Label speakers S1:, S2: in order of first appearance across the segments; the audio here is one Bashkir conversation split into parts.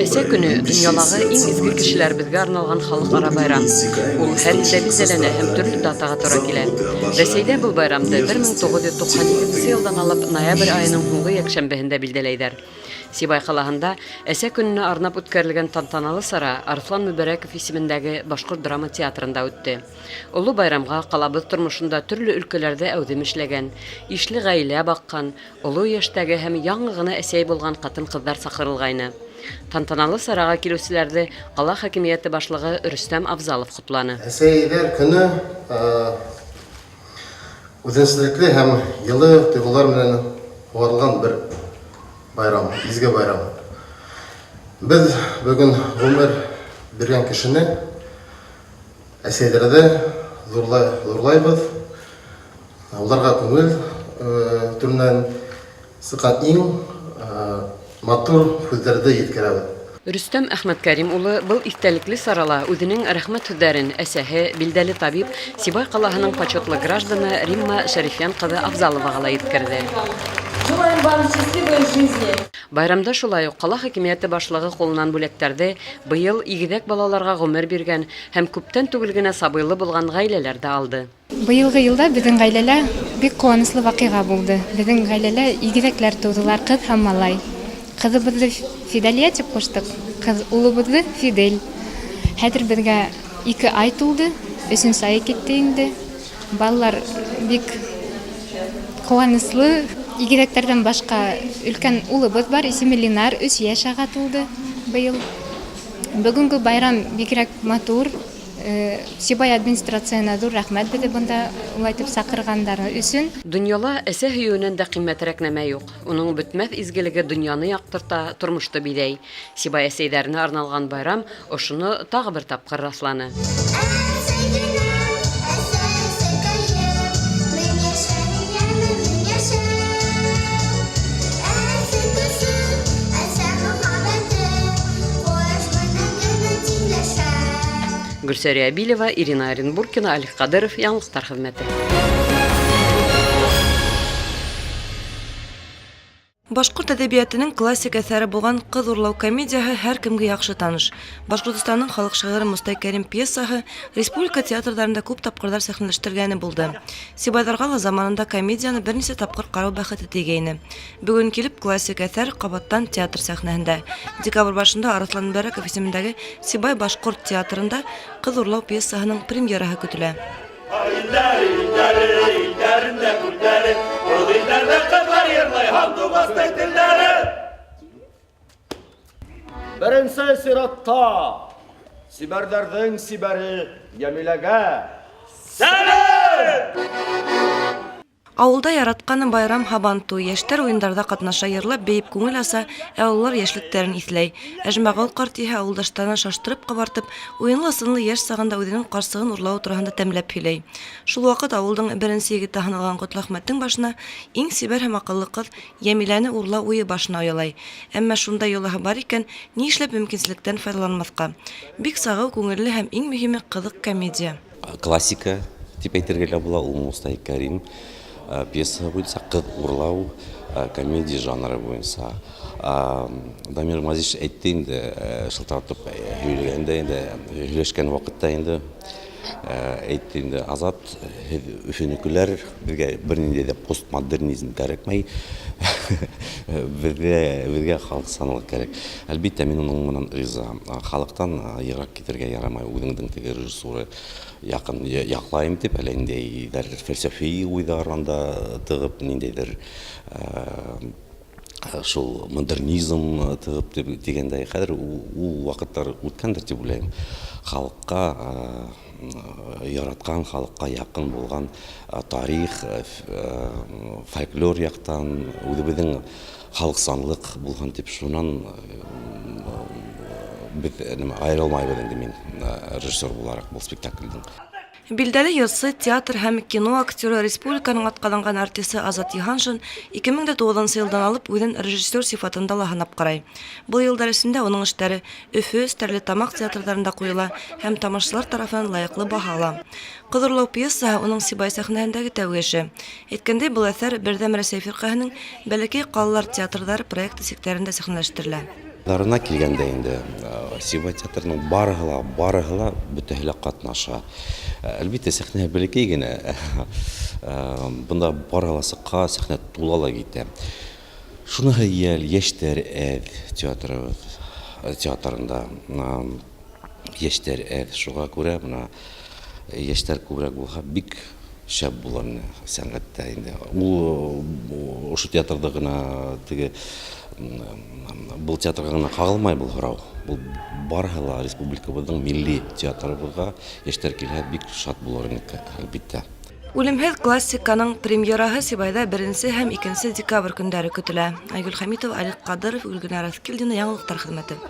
S1: Әсә көне, дөньялағы иң изге кешеләребезгә арналган халыкара байрам. Ул һәр илдә билдәләнә һәм төрле датага туры килә. Рәсәйдә был байрамды 1992 нче елдан алып ноябрь аеның һуңгы якшәмбеһендә билдәләйдәр. Сибай калаһында Әсә көненә арнап үткәрелгән тантаналы сара Арыслан Мөбәрәков исемендәге Башкорт драма театрында үтте. Олы байрамга калабыз тормышында төрле өлкәләрдә әүдем эшләгән, ишле гаилә баккан, олы яшьтәге һәм яңа гына әсәй булган катын-кызлар чакырылгайны. Тантаналы сарага килүчеләрде кала хакимияте башлыгы Рөстәм Афзалов котланы.
S2: Әсәйләр көне үзенчәлекле һәм елы тойгылар белән сугарылган бер байрам, изге байрам. Без бүген гомер биргән кешене әсәйләрдә зурлайбыз. Аларга күңел түреннән сыккан иң матур һүзләрде йиткерәбез.
S1: Рөстәм Әхмәткәрим улы был иҫтәлекле сарала үҙенең рәхмәт һүҙҙәрен әсәһе, билдәле табип, Сибай ҡалаһының почетлы гражданы Римма Шәрифйән ҡыҙы Афзаловаға ла еткерҙе.
S3: Желаем вам счастливой жизни!
S1: Байрамда шулай уҡ ҡала хакимиәте башлығы ҡулынан бүләктәрҙе быйыл игеҙәк балаларға ғүмер биргән һәм күптән түгел генә сабыйлы булған ғаиләләр ҙә алды.
S4: Быелгы елда безнең гаиләлә бик куанычлы вакыйга булды. Безнең гаиләлә игезәкләр тудылар, кыз һәм малай. Кызыбызны Фидалия дип куштык, кыз улыбызны Фидель. Хәзер безгә 2 ай тулды, өченче ай китте инде. Балалар бик куанычлы. Игезәкләрдән башка өлкән улыбыз бар, исеме Ленар, 3 яшь ага тулды быел. Бүгенге байрам бигрәк матур. Сибай администрацияна зур рәхмәт безне бында улай итеп сакырганнары өчен.
S1: Дөньяла әсә һөюеннән дә кыйммәтрәк нәмә юк. Уның бөтмәҫ изгелеге дөньяны яҡтырта, тормошто биҙәй. Сибай әсәйҙәренә арналған байрам ошоно тағы бер тапҡыр раҫланы. Гөлсәрия Әбилева, Ирина Оренбургкина, Алик Кадыров, Яңалыктар хезмәте.
S5: Башкорт әдәбиятының классик әсәре булган Кыз урлау комедияһе һәркемгә яхшы таныш. Башкортостанның халык шагыйре Мостай Кәрим пьесаһы республика театрларында күп тапкырлар сәхнәләштергәне булды. Сибайларга ла заманында комедияне берничә тапкыр карау бәхете тигәйне. Бүген килеп, классик әсәр кабаттан театр сәхнәһендә. Декабрь башында Арыслан Мөбәрәков исемендәге Сибай башкорт театрында Кыз урлау пьесаһының премьераһы көтелә.
S6: Илләр, илләре, илләрендә күлләре, Ул илләрдә кызлар йырлый һандугастай телләре.
S7: Беренче чиратта сибәрләрнең сибәре Ямиләгә
S6: сәлам!
S5: Авылда яратканы байрам Һабантуй. Яшьтәр уендарда катнаша, йырлап, биеп күңел аса, ә олылар яшьлекләрен исләй. Әҗмәгол карт иһә авылдашларына шаштырып-кабартып, уенлы-сынлы яшь сагында үзенең карчыгын урлавы тураһында тәмләп һөйләй. Шул вакыт авылдың беренче егете һаналган Котлыәхмәтнең башына иң чибәр һәм акыллы кыз Йәмиләне урлау уе башына оялай. Әмма шундай йолаһы бар икән, ни эшләп мөмкинчелектән файдаланмаска? Бик сагыу, күңелле һәм иң мөһиме, кызык комедия.
S8: Классика дип әйтергә лә була, ул Мостай Кәрим пьесасы буенча Кыз урлау комедия жанры буенча. Дамир Мазич әйтте инде, шылтыратып һөйләгәндә инде, һөйләшкән вакытта инде әйтте инде, Азат, һеҙ Өфөнөкөләр, беҙгә бер ниндәй ҙә постмодернизм кәрәкмәй, беҙгә, беҙгә халыҡсанлыҡ кәрәк. Әлбиттә, мин уның менән риза. Халыҡтан йыраҡ китергә ярамай, үҙеңдең теге режиссура яҡын яҡлайым дип, әллә ниндәйҙер фәлсәфи уйҙар анда тығып, ниндәйҙер шул модернизм тығып дип дигәндәй, хәҙер ул ваҡыттар үткәндер дип уйлайым. Халыҡҡа яраткан, халыҡҡа яҡын булған тарих, фольклор яҡтан үҙебеҙҙең халыҡсанлыҡ булһын дип, шунан беҙ айырылмайбыҙ инде мин режиссер булараҡ был спектакльдең.
S5: Билдәле йырсы, театр һәм кино актеры, республиканың атҡаҙанған артисы Азат Йыһаншин 2009 нсы йылдан алып үҙен режиссер сифатында ла һынап ҡарай. Был йылдар эсендә уның эштәре Өфө, Стәрлетамаҡ театрҙарында ҡуйыла һәм тамашасылар тарафынан лайыҡлы баһа ала. Ҡыҙ урлау пьесаһы уның Сибай сәхнәһендәге тәүге эше. Әйткәндәй, был әҫәр Берҙәм Рәсәй фирҡәһенең Бәләкәй ҡалалар театрҙары проекты сиктәрендә сәхнәләштерелә.
S8: Дарына килгәндә инде, Сибай театрының барыһы ла, барыһы ла, бөтәһе лә катнаша. Әлбиттә, сәхнә бәләкәй генә. Бында барыһы ла сыҡҡа, сәхнә тула ла китә. Шуныһы йәл, яшьтәр әҙ театрыбыҙ театрында. Яшьтәр әҙ, шуға күрә бына яшьтәр күбрәк булһа, бик шәп булыр ине сәнгатьтә инде. Ул ошо театрҙы ғына теге был театрға ғына ҡағылмай был һорау. Был барыһы ла республикабыҙҙың милли театрыбыҙға йәштәр килһә бик шат булыр инек, әлбиттә.
S5: Үлемһеҙ классиканың премьераһы Сибайҙа беренсе һәм икенсе декабрь көндәре көтөлә. Айгөл Хәмитова, Алик Ҡадыров, Гөлгенә Раҫкилдина, яңылыҡтар хеҙмәте.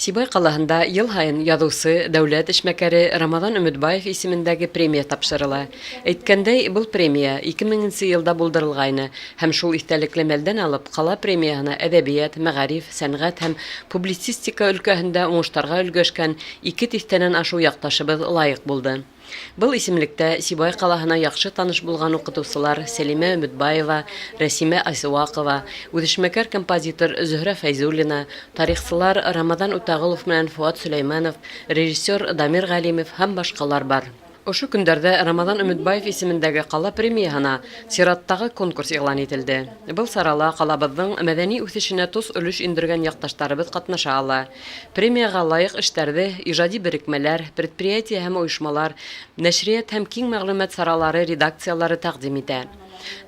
S1: Сибай ҡалаһында йыл һайын яҙыусы, дәүләт эшмәкәре Рамаҙан Өмөтбаев исемендәге премия тапшырыла. Әйткәндәй, был премия 2000 нсе йылда булдырылғайны һәм шул иҫтәлекле мәлдән алып ҡала премияһына әҙәбиәт, мәғариф, сәнғәт һәм публицистика өлкәһендә уңыштарға өлгәшкән ике тиҫтәнән ашыу яҡташыбыҙ лайыҡ булды. Был исемлектә Сибай ҡалаһына яҡшы таныш булған уҡытыусылар Сәлимә Өмөтбаева, Рәсимә Айсыуаҡова, үзешмәкәр композитор Зөһрә Фәйзуллина, тарихсылар Рамаҙан Үтәғолов менән Фоат Сөләймәнов, режиссер Дамир Ғәлимов һәм башҡалар бар. Ошо көндәрҙә Рамаҙан Өмөтбаев исемендәге ҡала премияһына сираттағы конкурс иғлан ителде. Был сарала ҡалабыҙҙың мәҙәни үҫешенә тос өлөш индергән яҡташтарыбыҙ ҡатнаша ала. Премияға лайыҡ эштәрҙе ижади берекмәләр, предприятие һәм ойошмалар, нәшриәт һәм киң мәгълүмат саралары редакциялары тәкъдим итә.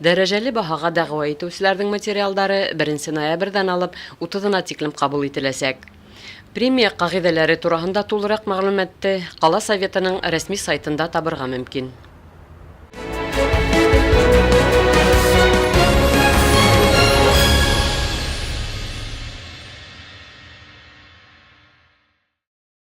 S1: Дәрәжәле баһаға дәғүә итеүселәрҙең материалдары беренсе ноябрҙән алып утыҙына тиклем ҡабул ителәсәк. Премия ҡағиҙәләре тураһында тулыраҡ мәгълүматты ҡала Советының рәсми сайтында табырға мөмкин.